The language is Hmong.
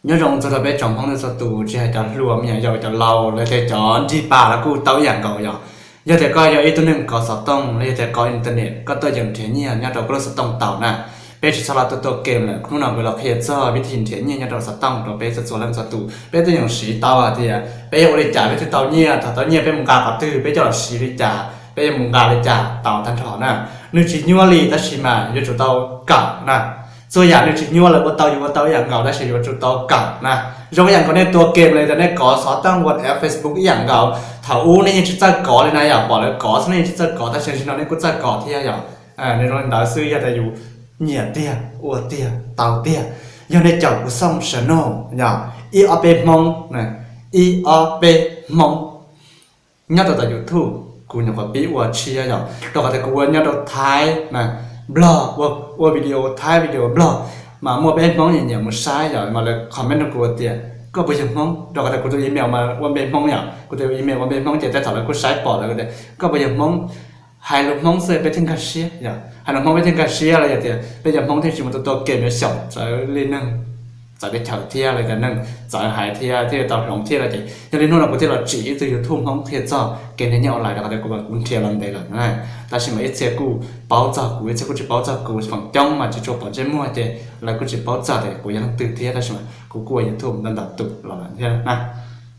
Nyob zoo txog rau peb tsoom Hmoob txhua tus, tsis hais cov hluas, me nyuam yaus, cov laus los yog cov nrig pas los kuj tau ib yam nkaus yom. Yog tias koj yog ib tug neeg kov xov tooj los yog tias kov internet, koj tuaj yeem nrhiav nyiaj nyob rau koj lub xov tooj tau na. Peb tsis txhob los tuaj tua kem lawm, hnub no kuv los qhia txog vib thij nrhiav nyiaj nyob rau xov tooj rau peb txhua txhua leej txhua tus. Peb tuaj yeem siv tau hais tias peb yuav ua li cas peb thiaj tau nyiaj, thaum tau nyiaj peb mus nqa qhov twg, peb coj los siv li cas, peb yuav mus nqa li cas tau tag nrho na. Nws tsis nyuaj li tab sis mas yuav tsum tau kawm na. Txhua yam nws tsis nyuaj, lawv ua tau yus ua tau ib yam nkaus tab sis yuav tsum tau kawm na. Zoo ib yam nkaus nej tua kem los yog tias nej kov xov tooj, WhatsApp, Facebook ib yam nkaus. Thaum ub nej yeej tsis txawj kov li na yom, pom lawv kov xwb nej yeej tsis txawj kov, tab sis tam sim no nej kuj txawj kov thiab yom. Nws zoo li ntawd xwb, yog tias yus nyiam tiag, ua tiag, tau tiag, yog nej caum kuv Xooj Channel yom, ib ob peb Hmoob, ib ob peb Hmoob nyob rau tom YouTube, kuv nyuam qhuav pib ua tshiab yom, rau qhov tias kuv ua nyob rau Thaib na, Nplog, ua video Thaib, video Nplog, mas muaj peb Hmoob nyiam nyiam mus saib yom, mas lawv comment rau kuv tias koj puas yog Hmoob, rau qhov tias kuv tus email mas ua npe Hmoob yom, kuv tus email ua npe Hmoob ces tej thaum lawv kuj saib pom lawv tias koj puas yog Hmoob. Hais lus Hmoob xwb peb thiaj nkag siab yom, hais lus Hmoob peb thiaj nkag siab los yog tias peb cov Hmoob thiaj tsis mus tua tua kem yuav xyaum txawv li neeg txawv teb chaws thiab los tias neeg txawv haiv thiab thiaj tau hloov thiab no ces yog li hnub no kuv thiaj los tsim ib tug YouTube Hmoob qhia txog kev nrhiav nyiaj online rau qhov tias kuv, kuv nrhiav los ntev lawm na. Tab sis mas ib txhia kuj paub txog kuv, ib txhia kuj tsis paub txog kuv, feem coob mas tsis tshua pom ntsej muag ces lawv kuj tsis paub txog tias kuv yog leej twg thiab, tab sis mas kuv kuj ua YouTube ntau ntau tus los lawm thiab na.